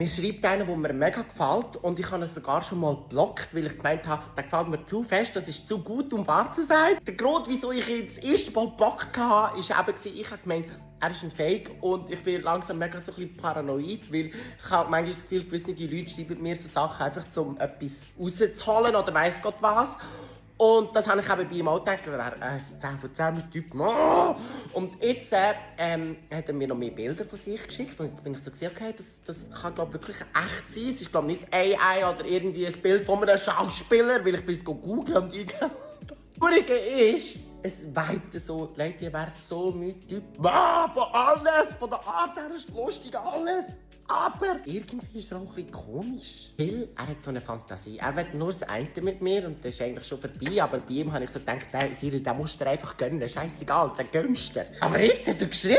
Mir schreibt einer, der mir mega gefällt und ich habe ihn sogar schon mal geblockt, weil ich gemeint habe, der gefällt mir zu fest, das ist zu gut, um wahr zu sein. Der Grund, wieso ich ihn das erste Mal geblockt habe, war eben, ich habe gemeint, er ist ein Fake und ich bin langsam mega so ein bisschen paranoid, weil ich habe manchmal das Gefühl, gewisse Leute schreiben mir so Sachen einfach, um etwas rauszuholen oder weiss Gott was. Und das habe ich eben bei ihm auch gedacht, er ist 10 von 10 mit Typ. Und jetzt hat er mir noch mehr Bilder von sich geschickt und jetzt bin ich so gesehen, okay, das kann glaube wirklich echt sein. Es ist glaube nicht AI oder irgendwie ein Bild von einem Schauspieler, weil ich bis googeln und eingeben. Das ist, es vibet so, Leute, ihr wärt so mit Typ. Von alles, von der Art her ist lustig, alles. Aber irgendwie ist er auch ein bisschen komisch. Weil er hat so eine Fantasie. Er will nur das eine mit mir und das ist eigentlich schon vorbei. Aber bei ihm habe ich so gedacht, Cyril, den musst du dir einfach gönnen. Scheißegal, den gönnst du. Aber jetzt hat er geschrieben,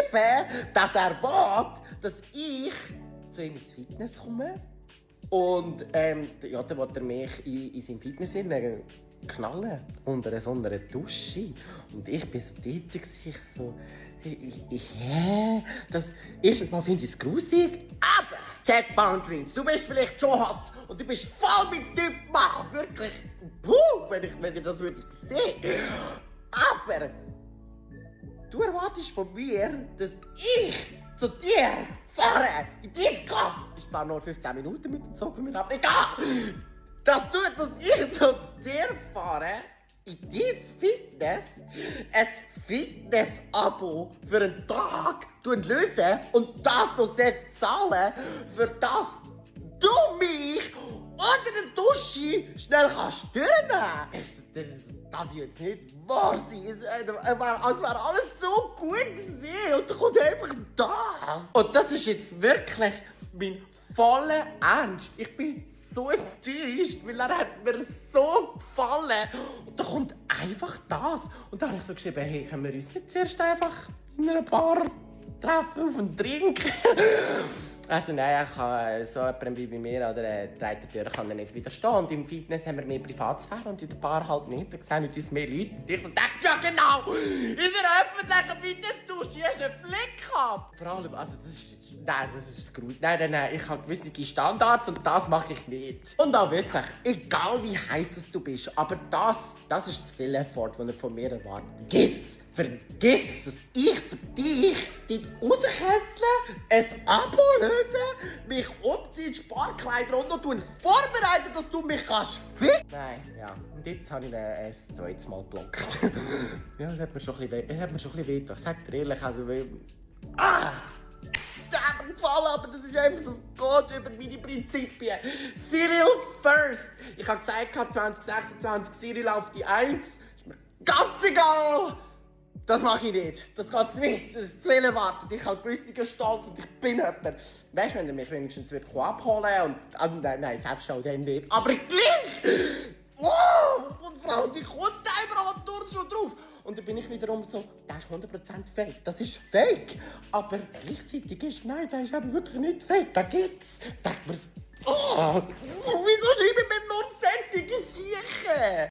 dass er will, dass ich zu ihm ins Fitness komme. Und ja, dann will er mich in seinem Fitness knallen. Unter so einer Dusche. Und ich bin so dort, ich so... Das erstens mal finde ich es grusig, aber set Boundaries. Du bist vielleicht schon hot und du bist voll mit Typ Mann, wirklich. Puh, wenn ich das würde sehen. Aber du erwartest von mir, dass ich zu dir fahre in dein Kaff. Ist zwar nur 15 Minuten mit dem Zug von mir ab, egal. Dass ich zu dir fahre. In dein Fitness ein Fitness-Abo für einen Tag lösen und das du zahlen, für das du mich unter der Dusche schnell kannst stören. Das darf jetzt nicht wahr sein. Es wäre alles so gut gesehen und dann kommt einfach das. Und das ist jetzt wirklich mein voller Ernst. Ich bin so enttäuscht, weil er hat mir so gefallen. Und dann kommt einfach das. Und dann habe ich so geschrieben, hey, können wir uns nicht zuerst einfach in einer Bar treffen auf einen Drink? Also nein, er kann so jemand wie bei mir oder der Tür kann er nicht widerstehen. Und im Fitness haben wir mehr Privatsphäre und in der Bar halt nicht. Da sehen uns mehr Leute. Und ich so dachte, ja genau, in der öffentlichen Fitnessdusche hast du einen Flick gehabt. Vor allem, also das ist gruselig. Nein, ich habe gewisse Standards und das mache ich nicht. Und auch wirklich, egal wie heiß du bist, aber das ist zu viel Effort, den er von mir erwartet. Vergiss, dass ich für dich raushässle, ein Abo löse, mich umziehe, Sparkleider und noch vorbereiten, dass du mich kannst ficken. Nein, ja. Und jetzt habe ich ihn ein zweites Mal geblockt. Ja, das hat mir schon ein bisschen weh. Ich sag dir ehrlich, also... Das hat mir gefallen, aber das ist einfach, das geht über meine Prinzipien. Cyril first. Ich habe gesagt, 2026 Cyril auf die 1. Ist mir ganz egal. Das mache ich nicht. Das geht nicht. Das ist zu viel erwartet. Ich habe gewisse Stolz und ich bin jemand. Weißt du, wenn er mich wenigstens abholen und... nein, selbst auch dann nicht. Aber gleich! Wow! Und Frau, wie kommt der überhaupt nur schon drauf? Und dann bin ich wiederum so, das ist 100% fake. Das ist fake. Aber gleichzeitig ist, nein, das ist eben wirklich nicht fake. Da gibt's. Denkt man, wieso schreibe ich mir nur solche Sachen?